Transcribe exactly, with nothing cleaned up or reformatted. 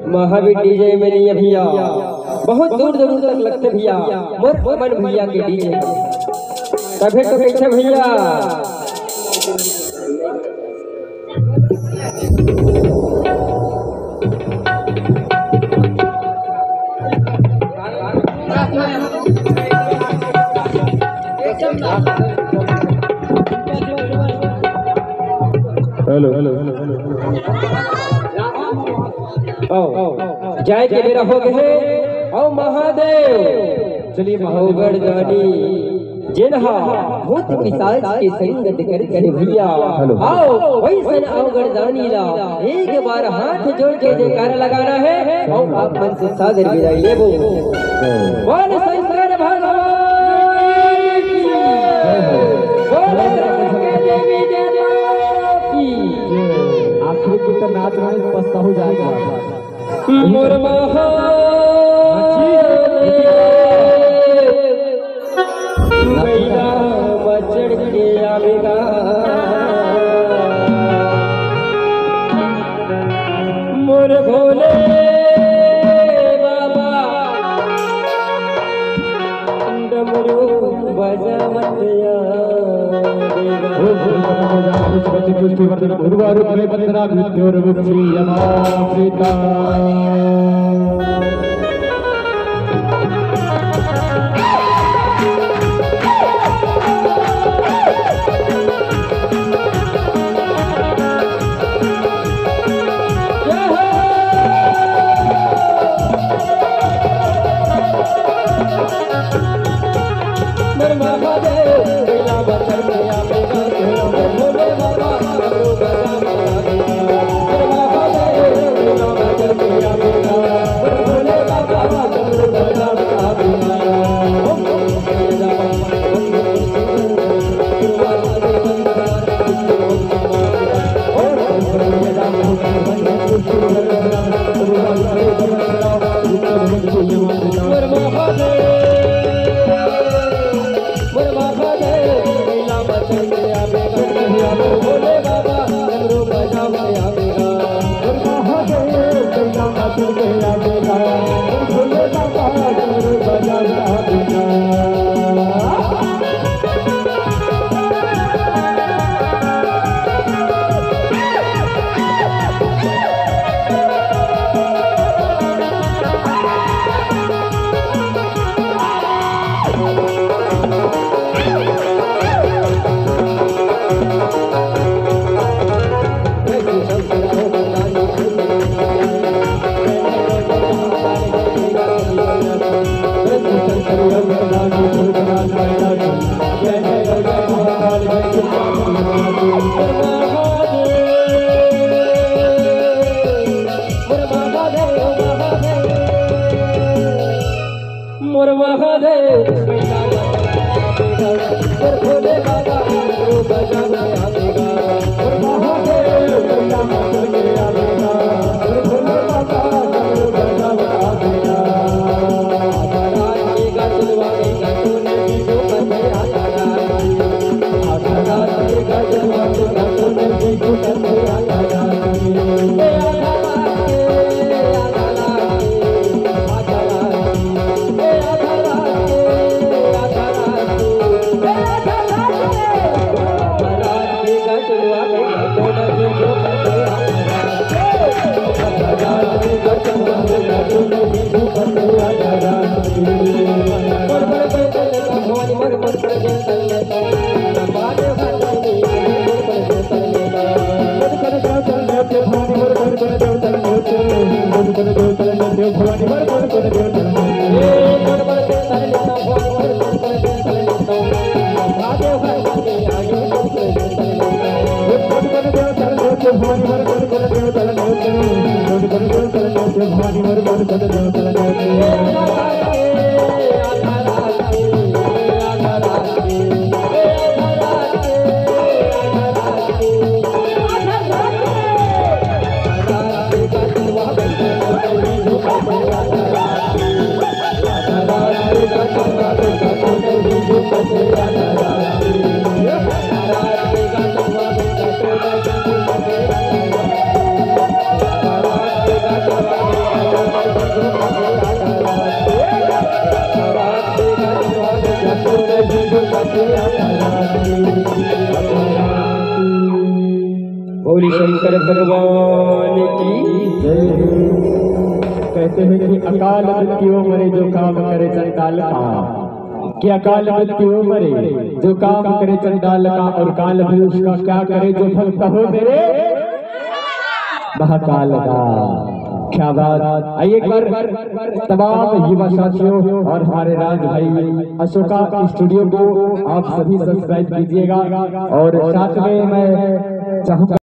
Mahavir DJ में नहीं है भैया, बहुत दूर दूर तक लगथे भैया, मोर मन भैया के डीजे। तभे तो कैसे भैया। Hello, hello, hello, hello. आओ, जाए के बेरा हो गए हे। आओ महादेव। चलिए महादेव। अवगढ़दानी जेन हा भूत पिशाच के संगत करथे भैया। हेलो। आओ वैसन अवगढ़दानी ला एक बार हाथ जोड़ के जयकारा लगाना है और आप मन से सादर विदाई लेबो। बोल शंकर भगवान की। बोल दुर्गा देवी देवता की। आखिरी गीत नाच में पछताहू जाएगा। मोर महा गैला म चढ़ के आवेगा। मोर भोले बाबा डमरू बजावत आवेगा। ओम भूर्भुवः स्वः, स्वस्ति पुष्टि वर्धनम्, उर्वारुक्मे बन्धनात् मृत्योर्मुक्षीयमामृता। मोर महादेव, मोर भोले बाबा, हमरो बजावे आवेगा। मोर महादेव, मोर भोले बाबा, हमरो बजावे आवेगा। आधा रात के गजलवा में गजो ने भी जो बजे आधा रात। आधा रात के गजलवा में गजो ने भी जो बजे आधा रात। ए आधा रात के, आधा रात के, आधा रात के, ए आधा रात के। शंकर भगवान की जय। कहते हैं कि अकाल मृत्यु मरे जो काम करे चंडाल का, कि अकाल मृत्यु मरे जो काम करे चंडाल का, और काल भी उसका क्या करे जो भक्त हो मेरे महाकाल का। क्या बात। आइए एक बार तमाम युवा साथियों और हमारे राज भाई अशोका स्टूडियो को आप सभी सब्सक्राइब कीजिएगा। और साथ में मैं चाहूंगा